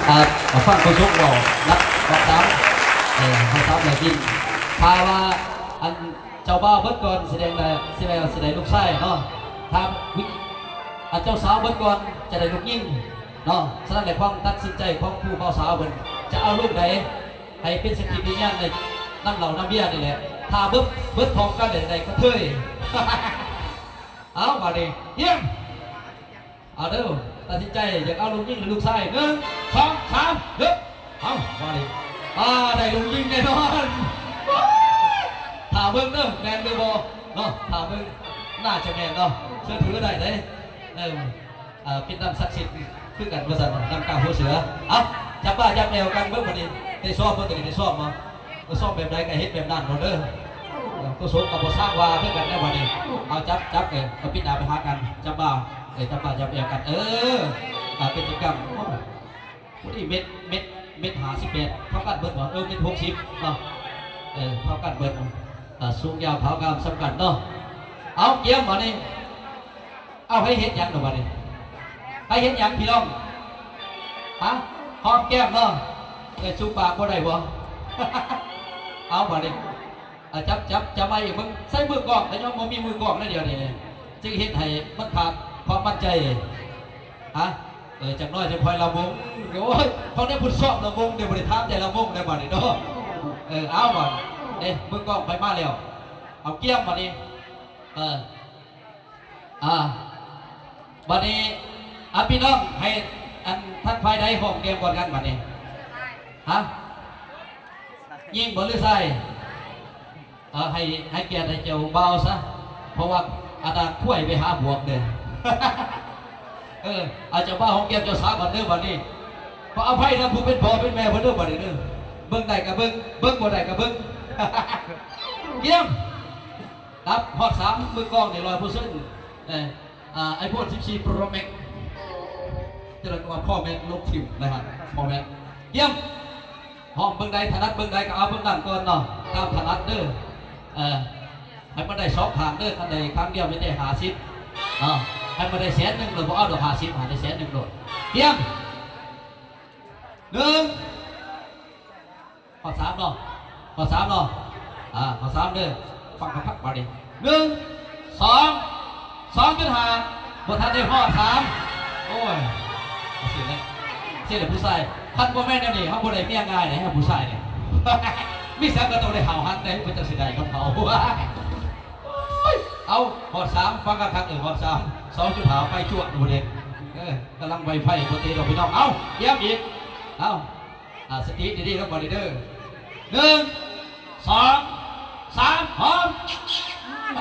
ອ່າ ມາຟັງໂຄສົກເວົ້ານຳຮອດສາມ ເອີ ຮອດສາມໄດ້ຍິນ ຖ້າວ່າອັນເຈົ້າບ່າວເບິດກ່ອນ ສະແດງວ່າຊິໄດ້ ຊິໄດ້ລູກຊາຍເນາະ ຖ້າ ອັນເຈົ້າສາວເບິດກ່ອນຈະໄດ້ລູກຍິງເນາະ. ສະນັ້ນແຫຼະ ຄວາມຕັດສິນໃຈຂອງຜູ້ບ່າວສາວເພິ່ນຈະເອົາລູກໃດ ໃຫ້ເປັນສັກຂີພະຍານໃນ ນຳເຫຼົ້ານຳເບຍນີ້ແຫຼະ ຖ້າເບິດ ເບິດພ້ອມກັນໄດ້ ໄດ້ກະເທີຍ. ເອົາ ບາດນີ້ ຮຽນ ເອົາເດີ ຕັດສິນໃຈຢາກເອົາລູກຍິງຫຼືລູກຊາຍ ໜຶ່ງ ສອງ ສາມ ເລີ່ມ. ເອົາ ບາດນີ້ ອ່າ ໄດ້ລູກຍິງແນ່ນອນ ຖ້າເບິ່ງເດີ ແມ່ນຫຼືບໍ່ເນາະ ຖ້າເບິ່ງ ໜ້າຈະແມ່ນເນາະ ເຊື່ອຖືໄດ້ເດ້ ເອີ ອ່າ ເປັນນຳສັກສິດຄືກັນວ່າຊັ້ນ ນຳກ້າຫົວເສືອ. ເອົາ ຈັບບ່າຈັບແອວກັນເບິ່ງບາດນີ້ ໄດ້ຊ້ອມບໍ່ ໂຕນີ້ໄດ້ຊ້ອມບໍ່? ເອີ ຊ້ອມແບບໃດກະເຮັດແບບນັ້ນໂລດເດີ ໂຄສົກກະບໍ່ຊ້າງວ່າຄືກັນແນວບາດນີ້. ເອົາ ຈັບ ຈັບ ເອີ ເອົາປິດໜ້າໄປຫາກັນ ຈັບບ່າ ເອີ ຈັບບ່າຈັບແອວກັນ ເອີ ອ່າ ເປັນກິດຈະກຳ ໂອ້ ຜູ້ນີ້ເມັດ ເມັດ ເມັດຫ້າສິບແປດ ເທົ່າກັນເບິດບໍ່? ເອີ ເມັດຫົກສິບເນາະ ເອີ ເທົ່າກັນເບິດ ອ່າ ສູງຍາວຂາວງາມສ່ຳກັນເນາະ. ເອົາ ກຽມບາດນີ້ ເອົາ ໃຫ້ເຮັດຫຍັງເນາະບາດນີ້ ໃຫ້ເຮັດຫຍັງພີ່ນ້ອງ ຮະ ຫອມແກ້ມເນາະ ເອີ ຈູບປາກບໍ່ໄດ້ບໍ່? ເອົາ ບາດນີ້ ເອົາ ຈັບ ຈັບ ຈັບໄມອີກເບິ່ງ ໃສ່ມືກ້ອງ ກະຍັງບໍ່ມີມືກ້ອງໃນດຽວນີ້ ຈຶ່ງເຮັດໃຫ້ມັນຂາດຄວາມໝັ້ນໃຈ ຮະ ເອີ ຈັກໜ້ອຍຈະຄ່ອຍລຳວົງ ໂອ້ຍ ເຂົາໄດ້ຝຶກຊ້ອມລຳວົງ ໄດ້ບໍ່ໄດ້ຖາມແຕ່ລຳວົງໄດ້ບາດນີ້ເນາະ ເອີ ເອົາ ບາດນີ້ ເອີ ມືກ້ອງໄປມາແລ້ວ ເອົາ ກຽມບາດນີ້ ເອີ ອ່າ ບາດນີ້ ອ່າ ພີ່ນ້ອງ ໃຫ້ອັນທັງຝ່າຍໃດຫອມແກ້ມກ່ອນກັນບາດນີ້ ຮະ ຍິງບໍ່ຫຼືຊາຍ? ເອີ ໃຫ້ ໃຫ້ກຽດໃຫ້ເຈົ້າບ່າວຊະ ເພາະວ່າອະນາຄົວໄປຫາບວກເດີ ເອີ ເອົາ ເຈົ້າບ່າວຫອມແກ້ມເຈົ້າສາວກ່ອນເດີບາດນີ້ ຂໍອະໄພນຳຜູ້ເປັນພໍ່ເປັນແມ່ເພິ່ນເດີບາດນີ້ເດີ ເບິ່ງໄດ້ກະເບິ່ງ ເບິ່ງບໍ່ໄດ້ກະເບິ່ງ ກຽມ. ກັບຮອດສາມ ມືກ້ອງນີ້ຮ້ອຍເປີເຊັນ ເອີ ອ່າ ໄອໂຟນສິບສີ່ ໂປຣແມັກ ຈະໄດ້ວ່າພໍ່ແມັກລົບຖິ້ມນະຮະ ພໍ່ແມັກ ກຽມ. ຫ້ອງເບິ່ງໃດຖະໜັດເບິ່ງໃດກະເອົາເບິ່ງນັ້ນກ່ອນເນາະ ຕາມຖະໜັດເດີ ເອີ ໃຫ້ມັນໄດ້ສອງຂ້າງເດີ ຄັນໄດ້ຂ້າງດຽວມີແຕ່ຫ້າສິບເນາະ ໃຫ້ມັນໄດ້ແສນໜຶ່ງໂລດ ບໍ່ເອົາດອກຫ້າສິບ ໃຫ້ໄດ້ແສນໜຶ່ງໂລດ ກຽມ. ໜຶ່ງ ຮອດສາມເນາະ ຮອດສາມເນາະ ອ່າ ຮອດສາມເດີ ຟັງຄັກໆບາດນີ້ ໜຶ່ງ ສອງ ສອງຈຸດຫ້າ ບໍ່ທັນໄດ້ຮອດສາມ ໂອ້ຍ ເສຍແລ້ວ ເສຍແລ້ວຜູ້ຊາຍ ຄັນບໍ່ແມ່ນແນວນີ້ ເຮົາບໍ່ໄດ້ເມຍງ່າຍເດ້ ເຮົາຜູ້ຊາຍນີ້ ມີສັງກະຕ້ອງໄດ້ຫ້າວຫັນໄດ໋ ເພິ່ນຈັ່ງຊິໄດ້ກັບເຂົາ ເອົາ ຮອດສາມ ຟັງຄັກໆ ເອີ ຮອດສາມ ສອງຈຸດຫ້າ ໄປຈວດໂດດເດັ່ນ ເອີ ກຳລັງໄວໄຟ ບໍ່ຕິດດອກພີ່ນ້ອງ ເອົາ ກຽມອີກ ເອົາ ອ່າ ສະຕິດີໆ ເດີບາດນີ້ເດີ ໜຶ່ງ ສອງ ສາມ ຫອມ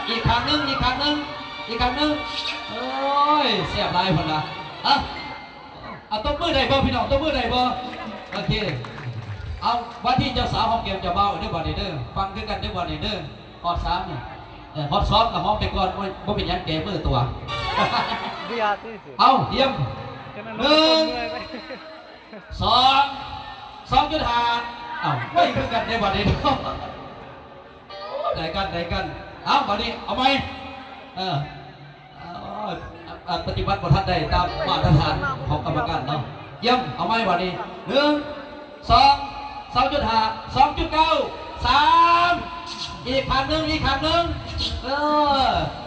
ອີກຂ້າງໜຶ່ງ ອີກຂ້າງໜຶ່ງ ອີກຂ້າງໜຶ່ງ ໂອ້ຍ ແຊບຫຼາຍພຸ້ນນະ ເອົາ ເອົາ ຕົບມືໄດ້ບໍ່ພີ່ນ້ອງ ຕົບມືໄດ້ບໍ່? ໂອເຄ ເອົາ ວ່າທີ່ເຈົ້າສາວຫອມແກ້ມເຈົ້າບ່າວເດີບາດນີ້ເດີ ຟັງຄືກັນເດີບາດນີ້ເດີ ຮອດສາມນີ້ ເອີ ຮອດສອງກະຫອມໄປກ່ອນ ໂອ້ຍ ບໍ່ເປັນຫຍັງ ແກ້ມືຕົວະ ເອົາ ກຽມ ໜຶ່ງ ສອງ ສອງຈຸດຫ້າ ເອົ້າ ໄວຄືກັນເດ້ບາດນີ້ ໄດ້ກັນ ໄດ້ກັນ ເອົ້າ ບາດນີ້ເອົາໃໝ່ ເອີ ເອົາ ປະຕິບັດບໍ່ທັນໄດ້ຕາມມາດຕະຖານຂອງກຳມະການເນາະ ຢ້ຽມ ເອົາໃໝ່ບາດນີ້ ໜຶ່ງ ສອງ ສອງຈຸດຫ້າ ສອງຈຸດເກົ້າ ສາມ ອີກຄັ້ງໜຶ່ງ ອີກຄັ້ງໜຶ່ງ ເອີ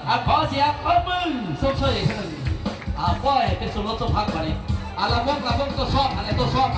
ອ່າ ຂໍສຽງຕົບມືຊົມເຊີຍອີກເທື່ອໜຶ່ງ ອ່າ ໂອ້ຍ ເປັນສົມລົດສົມພັກບາດນີ້ ອ່າ ລຳວົງ ລຳວົງ ທົດສອບ ອັນໃດທົດສອບ